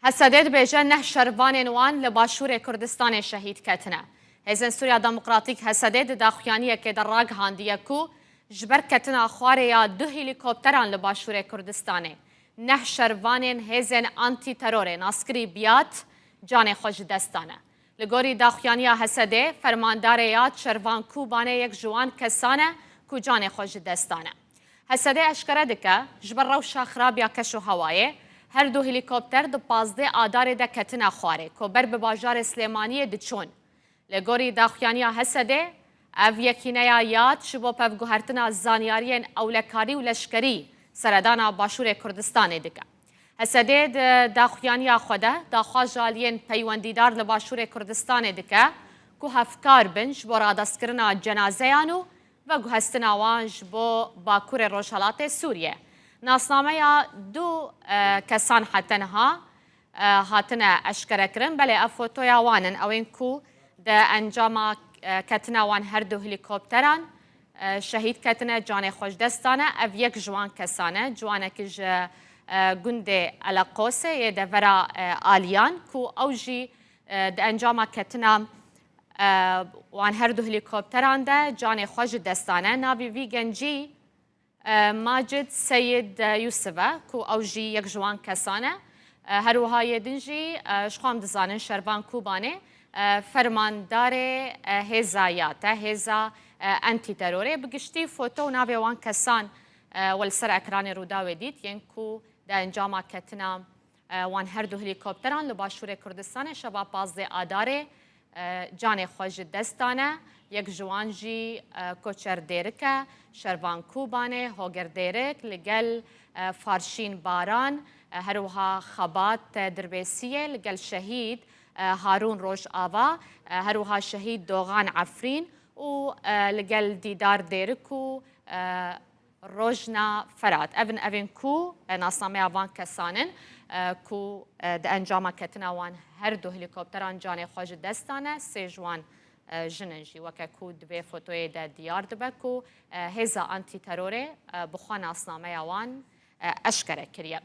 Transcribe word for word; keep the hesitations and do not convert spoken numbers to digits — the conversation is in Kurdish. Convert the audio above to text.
H S D dibêje neh şervanên wan li Başûrê Kurdistanê şehîd ketine. Hêzên Sûriya Demokratîk H S D di daxuyaniyekê de ragihandiye ku ji ber ketina xwarê ya du helîkopteran li Başûrê Kurdistanê neh şervanên hêzên antîterorê naskirî Biyat canê xwe ji dest dane. Li gorî daxuyaniya H S D, fermandarê ya şervan Kûbanê yek ji wan kesan e ku canê xwe ji dest dane. H S D eşkere dike, ji ber rewşa xirab ya keş û hewayê, her du helîkopter di pazdeh Adarê de ketine xwarê, ku ber bi bajarê Silêmaniyê diçûn. Li gorî daxuyaniya H S D, ev yekîneya yad ji bo pevguhertina zanyariyên ewlekarî û leşkerî seredana Başûrê Kurdistanê dike. H S D di daxuyaniya xwe de daxwaza aliyên peywendîdar li Başûrê Kurdistanê dike ku hevkar bin ji bo radestkirina cenazeyan û veguhestina wan ji bo Bakurê Rojhelatê Sûriyê. Nasnameya du, e, kesan heta niha, e, hatine eşkerekirin. Belê ev fotoya wan in, ew ên ku di encama, e, ketina wan her du helîkopteran, e, şehîd ketine, canê xwe ji dest dane. Ev yek ji wan kesan e. Ciwanekî ji, e, gundê Eleqosê yê devera, e, Aliyan ku ew jî, e, di encama ketina, e, wan her du helîkopteran de canê xwe ji dest dane. Navê vî gencî, e, Macid Seyid Yusuf e ku ew jî yek ji wan kesan e. E, her wiha yê din jî, e, ji xwe em dizanin şervan Kûbanê, e, fermandarê, e, hêza yad e, hêza, e, antîterorê. Bi giştî foto û navê wan kesan, e, we li ser ekranê Rûdawê dît, yên ku di encama ketina, e, wan her du helîkopteran li Başûrê Kurdistanê şeva pazdeh Adarê, e, canê xwe ji dest dane. Yek ji wan jî, e, Koçer Dêrik e, şervan Kûbanê, Hoger Dêrik, li gel, e, Farşîn Baran, e, her wiha Xebat, e, Dirbêsiyê, li gel şehîd, e, Harûn Rojava, e, her wiha şehîd Doxan Efrîn û, e, li gel Dîdar Dêrik û, e, Rojna Ferat. Ev in, ev ên ku, e, nasnameya van kesan in, e, ku, e, di encama ketina wan her du helîkopteran canê xwe ji dest dane. Sê ji wan, e, jin in jî. Weke ku di vê fotoyê de diyar dibe ku, e, hêza antîterorê, e, bi xwe nasnameya wan, e, eşkere kiriye.